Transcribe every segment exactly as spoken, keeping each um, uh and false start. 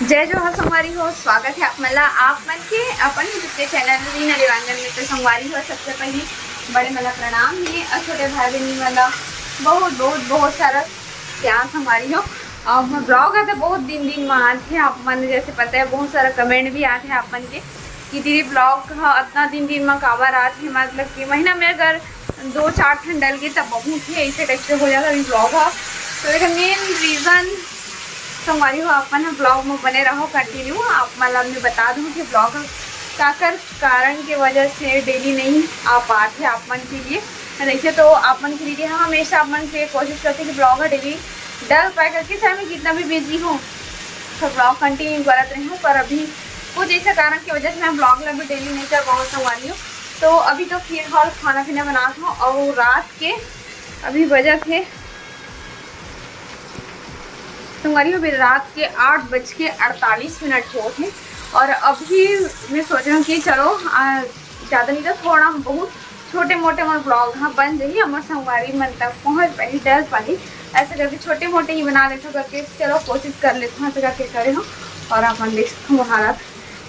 जय जोहार संगवारी हो, स्वागत है आप मन ला, आप मन के अपन YouTube के चैनल रीना देवांगन में। तो संगवारी हो, सबसे पहली बड़े मन ला प्रणाम हे और छोटे भाई बहनी मन ला बहुत बहुत बहुत सारा प्यार संगवारी हो। और मोर ब्लॉग ह तो बहुत दिन दिन में आत हे, आप मन जैसे पता है बहुत सारा कमेंट भी आत हे आप मन के कि दीदी ब्लॉग ह अतना दिन दिन में काबर आत हे, मतलब कि महीना में अगर दो चार ठन डल गए तब बहुत ही ऐसे टाइप से हो जाता अभी ब्लॉग ह। तो एकर मेन रीजन संगवारी हो अपन ह ब्लॉग में बने रहो कंटिन्यू। आप मन ला मैं बता दूं कि ब्लॉग ह काकर कारण के वजह से डेली नहीं आ पात हे आप मन के लिए। वैसे तो आप मन के लिए हम हमेशा आप मन के कोशिश करते कि ब्लॉग ह डेली डल पाए करके, चाहे मैं कितना भी बिजी हूँ तो ब्लॉग कंटिन्यू करत रही हूँ, पर अभी कुछ ऐसे कारण की वजह से मैं ब्लॉग ला भी डेली नहीं कर पाऊँ संगवारी हो। तो अभी तो फिलहाल खाना पीना बनात हूँ और रात के अभी बजत हे संगवारी हो, अभी रात के आठ बज के अड़तालीस मिनट होत हे और अभी मैं सोच रही हूँ कि चलो आ, ज़्यादा नहीं तो थोड़ा बहुत छोटे मोटे मोर ब्लॉग ह बन जाही, हमर संगवारी मन तक पहुँच पाही, डल पाही, ऐसे करके छोटे मोटे ही बना लेथों करके चलो कोशिश कर लेथों, ऐसे करके करे हूँ। और अपन देख सकते हो हालत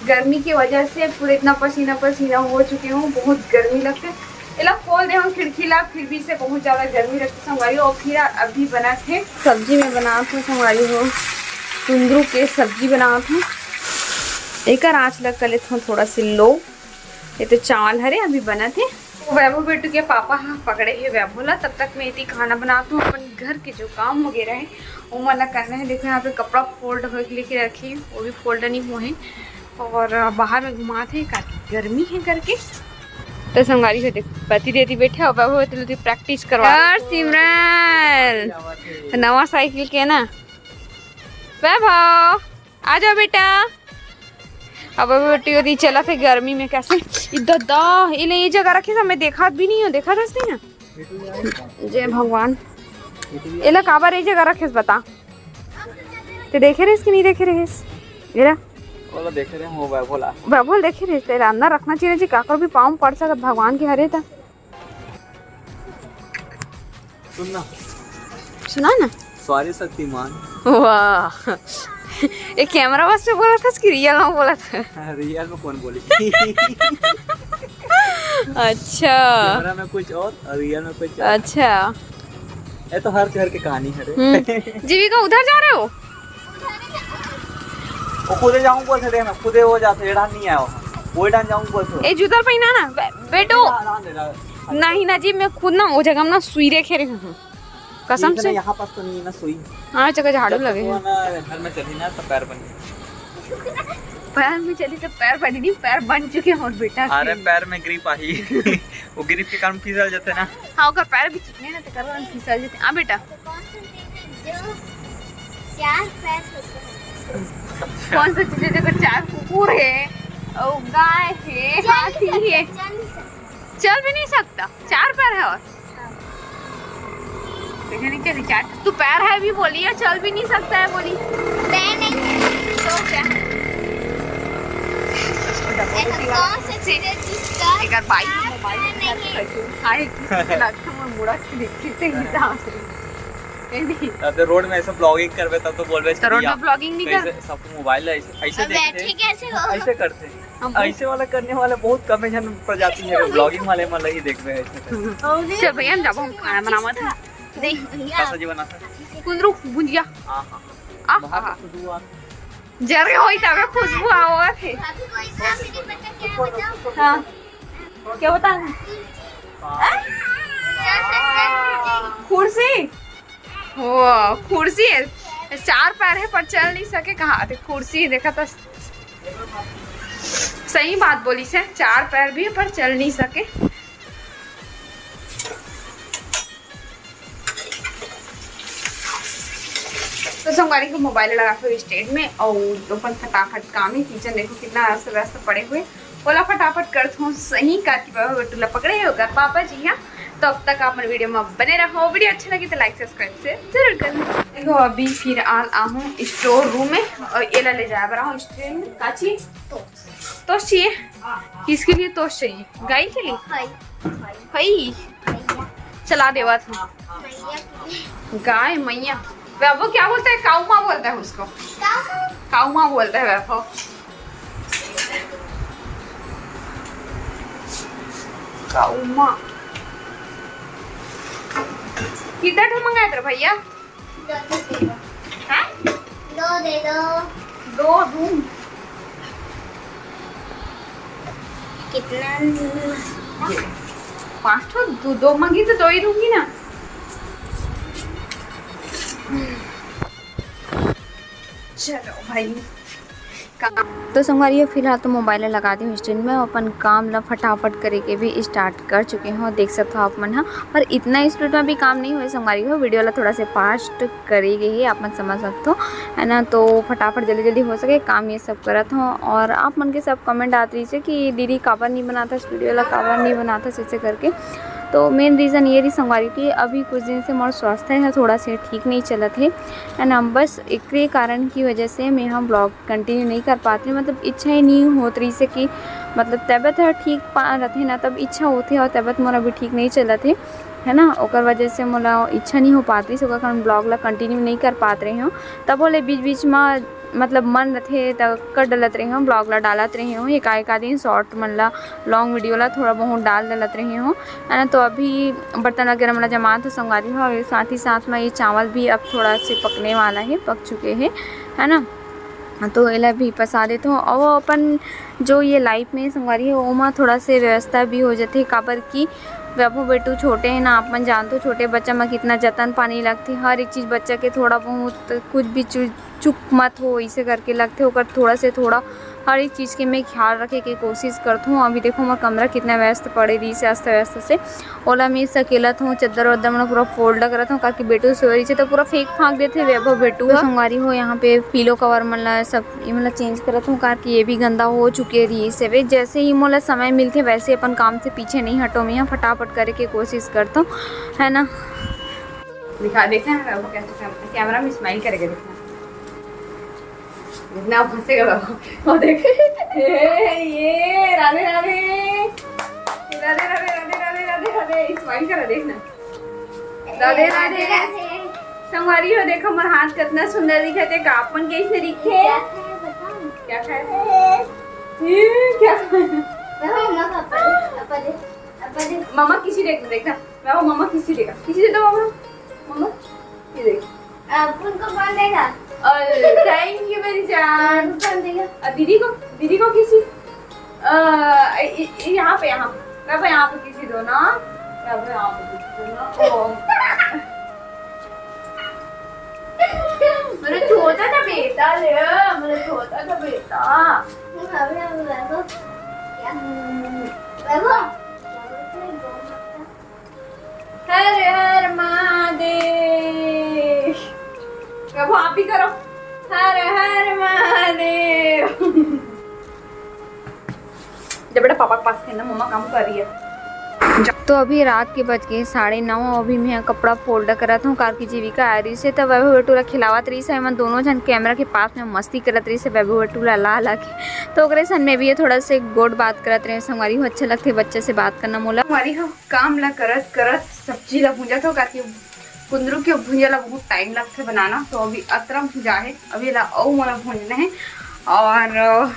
गर्मी की वजह से पूरे इतना पसीना पसीना हो चुके हूँ, बहुत गर्मी लगते। एला खोल दे हूँ खिड़की ला, फिर भी इसे बहुत ज्यादा गर्मी लगती संगवारी। और फिर अभी बना थे सब्जी में बनात हूँ संगवारी हो, कुंदरू के सब्जी बनात हूँ। एकर आँच ला कर लेथों थोड़ा सा लो। ये तो चावल हरे अभी बनत हे। वैभव बेटू के पापा ह पकड़े हे वैभव ला, तब तक मैं इति खाना बनात हूँ। अपन घर के जो काम वगैरह है वो मन ला करना है। देखो यहाँ पे कपड़ा फोल्ड होए के लेके रखे हे, वो भी फोल्ड नहीं हुआ है और बाहर में घुमात हे काकि गर्मी है करके। तो संगवारी हो देख पति देती बैठे हो वैभव तेल प्रैक्टिस करवा यार सिमरन नवा साइकिल के ना। वैभव आ जाओ बेटा। अब बेटी ओदी चला थे गर्मी में कैसे इधर दा इले ये जगह रखे था, मैं देखा भी नहीं हूँ, देखा था नहीं ना। जय भगवान। एला काबर ये जगह रखे बता। ते देखे रहिस कि नहीं देखे रहिस? एला बोला देखे रहे हो वैभव ला। वैभव देखे रहिस, तेरा अंदर रखना चाहिए जी, काकर भी पाँव पड़ सकत भगवान के हरे था। सुन ना। सुना ना। सॉरी शक्तिमान। वाह। ये कैमरा वास्ते बोला था कि रियल में बोला था? रियल में कौन बोली? अच्छा। कैमरा में कुछ और और रियल में कुछ और। अच्छा। ये तो हर घर की कहानी है रे। हम्म। जीविका उधर जा रहे हो? वो खुदे जाऊं बोलते, देखना खुदे वो जाते, एड़ा नहीं आया वहाँ। वो एड़ा जाऊं बोलते। ए जूता पहना ना बे-, बेटो। नहीं ना जी, मैं खुद ना वो जगह में ना सुई रखे रही हूँ। कसम से। यहाँ पास तो नहीं है ना सुई। हाँ, जगह झाड़ू लगे हैं। घर में चली ना तो पैर बन गए। पैर में चली तो पैर बन नहीं, पैर बन चुके हैं और बेटा अरे पैर में ग्रिप आई। वो ग्रिप के कारण फिसल जाते ना। हाँ, ओकर पैर भी चिकने ना, तो कारण फिसल जाते। हाँ बेटा। कौन सा चीज है जो चार पैर होते हैं? कौन सा चीज है जेकर चार कुकुर है और गाय है, हाथी है? चल भी नहीं सकता, चार पैर है और। हाँ। तुझे नहीं चली चार, तू पैर है भी बोली है, चल भी नहीं सकता है बोली। पैर नहीं है तो क्या? कौन सा चीज है जिसका एक बार बाइक मोबाइल हाय किसी के लगता है मुड़ा के देखते ही तब तो रोड में ऐसे ब्लॉगिंग करबे तब तो बोलबे तो रोड में ब्लॉगिंग नहीं कर। सब मोबाइल ऐसे ऐसे देखते कैसे हो? ऐसे करते हैं। ऐसे वाला करने वाला बहुत कम है जन प्रजाति है ब्लॉगिंग वाले मतलब ही देखबे ऐसे। चल भैया हम जाबो हम खाना बनावत है। नहीं। कैसा जी बनाता है? कुंदरू भुंजिया। हाँ हाँ। आह, आह। जर के होई तबे खुशबू आवत है। हाँ। क्या बता? कुर्सी। वो कुर्सी है, चार पैर है पर चल नहीं सके। कहा थे कुर्सी देखा तो सही बात बोली से, चार पैर भी है पर चल नहीं सके। तो संगवारी के मोबाइल लगा के स्टैंड में और अपन फटाफट काम है। किचन देखो कितना अस्त व्यस्त पड़े हुए, ओला फटाफट करत हूँ सही। काकी बाबा बेटू ला पकड़े हे ओकर पापा जी हा। तो अब तक आप मन वीडियो में बने रहो, वीडियो अच्छा लगे तो लाइक सब्सक्राइब से जरूर कर। देखो अभी फिर आल आहूँ स्टोर रूम में और एला ले जाए बर आहूँ स्टोर में। काची? तोस चाहिए? किसके लिए तोस चाहिए? गाय के लिए? हई। चला देवा था। गाय मैया। वैभव क्या बोलता है? काऊ माँ बोलता है उसको। काऊ माँ बोलता है वैभव। काऊ माँ। कितना ठो मंगाया तेरा भैया? दो दे दो। हाँ? दो दे दो। दो दूँ। कितना? पाँच ठो, दो, दो मांगी तो दो ही दूंगी ना। चलो भाई। तो संगवारी हो, फिलहाल तो मोबाइल ला लगा दी हूँ स्टैंड में, अपन काम ला फटाफट करे के भी स्टार्ट कर चुके हो। देख सकते हो आप मन हा, पर इतना स्पीड में भी काम नहीं हुआ संगवारी हो, वीडियो ला थोड़ा से फास्ट करे गए है, आप मन समझ सकते हो, है ना। तो फटाफट जल्दी जल्दी हो सके काम ये सब करत हो। और आप मन के सब कमेंट आत रही से कि दीदी काबर नहीं बनाता वीडियो ला, काबर नहीं बनाता ऐसे करके। तो मेन रीज़न ये रही संगवारी कि अभी कुछ दिन से मोर स्वास्थ्य है थोड़ा से ठीक नहीं चलत है, है ना। बस एकरे कारण की वजह से मैं हम ब्लॉग कंटिन्यू नहीं कर पात रही, मतलब इच्छा ही नहीं होत रही से कि मतलब तबीयत ह ठीक पा रथे ना, तब इच्छा होथे, और तबीयत मोर अभी ठीक नहीं चलत हे, है ना, ओकर वजह से मोला इच्छा नहीं हो पात रही से ओकर कारण ब्लॉग ला कंटिन्यू नहीं कर पात रही हूँ। तब बोले बीच बीच में मतलब मन रथे त कर डलत रही हूँ, ब्लॉग ला डालत रही हूँ, एक आध दिन शॉर्ट मन ला, लॉन्ग वीडियो ला थोड़ा बहुत डाल डलत रही हूँ, है ना। तो अभी बर्तन वगैरह मन ला जमात हो संगवारी हो, और साथ ही साथ में ये चावल भी अब थोड़ा से पकने वाला है, पक चुके हैं, है ना। तो एला भी पसा देत हो। और अपन जो ये लाइफ में संगवारी हो, ओमा थोड़ा से व्यवस्था भी हो जाथे, काबर कि वैभव बेटू छोटे हैं ना, आप मन जानते हो छोटे बच्चा में कितना जतन पानी लगथे, हर एक चीज़ बच्चा के थोड़ा बहुत कुछ भी चू-, चूक मत हो इसे करके लगथे, ओकर थोड़ा से थोड़ा हर एक चीज़ के मैं ख्याल रखे के कोशिश करत हूँ। अभी देखो मोर कमरा कितना व्यस्त पड़े रही से, अस्त व्यस्त से, ओला मैं सकेलत हूँ, चद्दर वद्दर मन पूरा फोल्ड करत हूँ, काकि बेटू सोए रहिसे तो पूरा फेंक फांक देथे वैभव बेटू ह। संगवारी हो, यहाँ पे पिलो कवर मन ला सब ये मन ला चेंज करत हूँ, काकि ये भी गंदा हो चुके रहिसे। जैसे ही मोला समय मिलथे वैसे अपन काम से पीछे नहीं हटो, मैं फटाफट करे के कोशिश करत हूँ, है ना। दिखा, देखना है वो कैसे कैम-, कैमरा में स्माइल करके देखना। इतना फंसेगा बाबू। वो देख। ए, ये, राधे, राधे। राधे, राधे, राधे, राधे, राधे, राधे। स्माइल करा, देखना। राधे, राधे। संगवारी हो, देखो, मोर हाथ कितना सुंदर दिखत हे, का अपन कैसे दिखथे? क्या खाए? ये क्या खाए? मम्मा किसी देख, देखना। मैं वो मम्मा किसी देगा, किसी दे दो मम्मा। मम्मा, ये देख। अब उनको कौन देगा? अरे, thank you मेरी जान। उनको कौन देगा? अ, दीदी को, दीदी को किसी, अ, इ-, इ-, यहाँ पे, यहाँ। मैं वो यहाँ पे किसी दो ना। मैं वो यहाँ पे किसी दो ना। ओ। मेरा छोटा सा बेटा ले, मेरा छोटा सा बेटा। अभी हम वैभव, क्या? वैभव? हर हर महादेव। प्रभु, आप भी करो। हर हर महादेव। जब बेटा पापा के पास खेलना, मम्मा काम कर रही है। तो अभी रात के बज गए साढ़े नौ। अभी मैं कपड़ा फोल्ड करत हूँ, कार की जीविका आ रही से, तब वैभव बेटू ला खिलावत रही से। मैं दोनों जन कैमरा के पास में मस्ती करत रही से वैभव बेटू ला ला ला के। तो ओकरे सन में भी ये थोड़ा से गोड बात करत रहे। संगवारी हो, अच्छा लगथे बच्चे से बात करना मोला। संगवारी हो, काम ला करत करत सब्जी ला भूंजत हो, काकि कुंदरू के भुंजा ला बहुत टाइम लगथे बनाना। तो अभी अतरा भुंजा है, अभी ला अउ मोला भूंजना है। और, अ,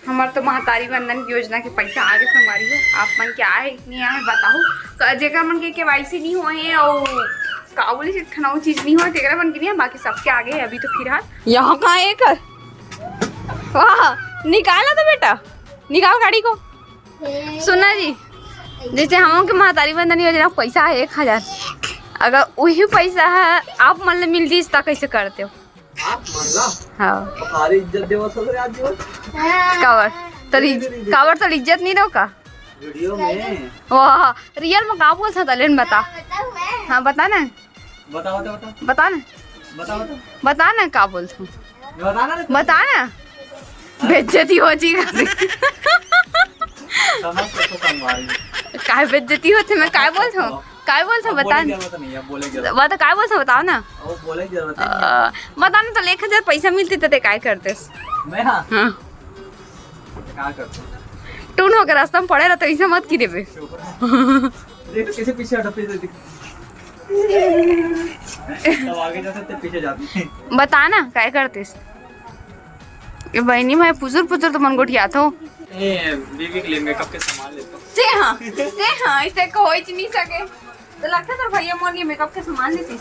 हमर तो महतारी वंदन योजना के पैसा आगे संगवारी हो, आप मन के आए नहीं आए बताओ। क-, जेकर मन के केवाईसी नहीं होए हे और का बोले से ठनाऊ चीज नहीं होए, तेकरा मन के नहीं है, बाकी सबके आगे है अभी तो फिलहाल। यहाँ कहाँ है एकर? वाह, निकाला तो बेटा, निकाल गाड़ी को। सुना जी, जैसे हम के महतारी वंदन योजना पैसा है एक हजार, अगर वही पैसा है आप मन ले मिल जीस त कैसे करते हो? आप मन ला? हाँ। भारी इज्जत देवत हो रे आज जीवन। काबर? तोर इज-, काबर तोर इज्जत नहीं रहो का? वीडियो में। वाह, रियल में का बोलता था, लेन बता। हाँ, बता ना। बता, बता, बता। बता ना। बता, बता। बता ना का बोलता हूँ। बता ना रे। बता ना। बेइज्जती हो जी। समझ तो संगवारी। काय बेइज्जती होथे, मैं काय बोलत हूँ? काय बोलत हूँ, अब बता बोले ना। जरूरत नहीं, अब बोले जरूरत वो तो काय बोलत हूँ, बताओ ना। अब बोले जरूरत नहीं। अ, बता ना, तो एक हजार पैसा मिलते तो ते काय करते? मैं, हाँ। हाँ। क्या करते? टून होकर रास्ता में पड़े रहते, ऐसे मत की देवे। देख, कैसे पीछे हटा, पीछे देख। तब आगे जा सकते, पीछे जाते। बता ना, काय करतेस? ए बहिनी, मैं पुसुर पुसुर तो मन गोठियात हो। ए, बीबी के लिए मेकअप के सामान लेता हूँ। ते हाँ, ते हाँ, ऐसे कोई चीज नहीं सके। तो लगता था भैया मोर ये मेकअप के सामान लेते।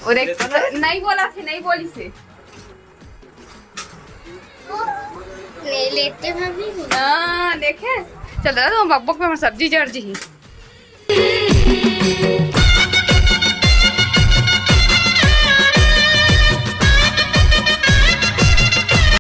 और एक लेता ना? नहीं बोला थे, नहीं बोली से। ले लेते भाभी। हाँ, देखे? चल दादा, तुम बकबक में सब्जी जर जी।